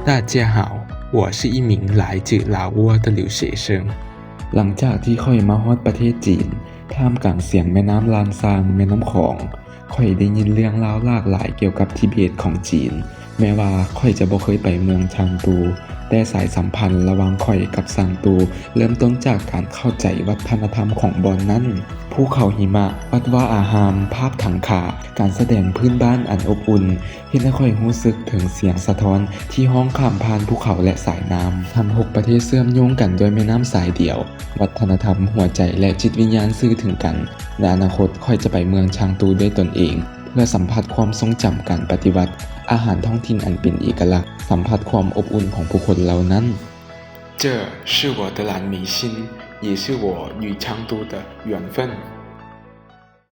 大家好，我是一名来自老挝的留学生。 ຫຼັງຈາກທີ່ຂ້ອຍມາຮອດປະເທດຈີນ ທ່າມກາງສຽງແມ່ນ້ຳລ້ານຊ້າງ, ແມ່ນ້ຳຂອງ, ຂ້ອຍໄດ້ຍິນເລື່ອງລາວຫຼາກຫຼາຍກ່ຽວກັບທິເບດຂອງຈີນ. ແມ້ວ່າຂ້ອຍຈະບໍ່ເຄີຍໄປເມືອງຊາງຕູ, ແຕ່ສາຍສຳພັນລະຫວ່າງຂ້ອຍກັບຊາງຕູ ເລີ່ມຕົ້ນຈາກການເຂົ້າໃຈວັດທະນະທຳຂອງບ່ອນນັ້ນ. ພູເຂົາຫິມະ, ວັດວາອາຮາມ, ພາບຖັງຂາ, ການສະແດງພື້ນບ້ານອັນອົບອຸ່ນ ເຮັດໃຫ້ຂ້ອຍຮູ້ສຶກເຖິງສຽງສະທ້ອນທີ່ຮ້ອງຂ້າມຜ່ານພູເຂົາ ແລະ ສາຍນ້ຳ. ທັງຫົກປະເທດເຊື່ອມໂຍງກັນດ້ວຍແມ່ນ້ຳສາຍດຽວ. ວັດທະນະທຳ, ຫົວໃຈ ແລະ ຈິດວິນຍານສື່ເຖິງກັນ. ໃນອະນາຄົດ, ຂ້ອຍຈະໄປເມືອງຊາງຕູດ້ວຍຕົນເອງ ເພື່ອສຳຜັດຄວາມຊົງຈຳການປະຕິວັດ, ອາຫານທ້ອງຖິ່ນອັນເປັນເອກະລັກ, ສຳຜັດຄວາມອົບອຸ່ນຂອງຜູ້ຄົນເຫຼົ່ານັ້ນ. 这是我的蓝莓心，也是我与昌都的缘分。